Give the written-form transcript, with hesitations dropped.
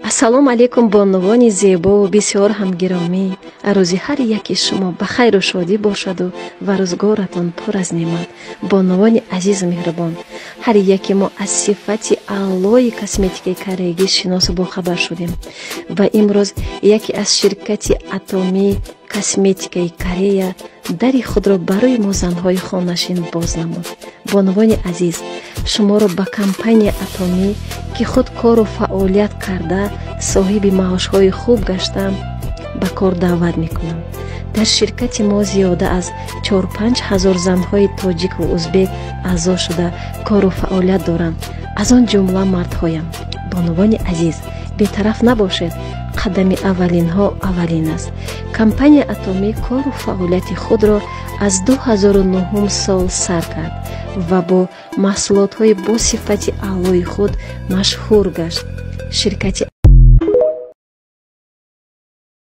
Ассалому алайкум, бонувони зебову бисёр ҳам гиромӣ. Рӯзи ҳар яки шумо ба хайру шодӣ бошаду ва рӯзгоратон пур аз неъмат. Бонувони азизу меҳрубон, ҳар яки мо аз сифати аълои косметикаи кореягӣ шиносу бохабар шудем ва имрӯз яке аз ширкати Атомӣ косметикаи Корея дари худро барои мо, занҳои хонашин, боз намуд. Бонувони азиз, шуморо ба компания Атомӣ, ки худ кору фаъолият карда, соҳиби маошҳои хуб гаштам, ба кор даъват мекунам. Дар ширкати мо зиёда аз 4-5 ҳазор занҳои тоҷику узбек аъзо шуда, кору фаъолият доранд, аз он ҷумла мардҳоям. Бонувони азиз, бетараф набошед, қадами аввалинҳо аввалин аст. Компания Атомӣ кору фаъолияти худро аз 2009 сол сар кард ва бо маҳсулотҳои бо сифати аълои худ машҳур гашт. Ширкати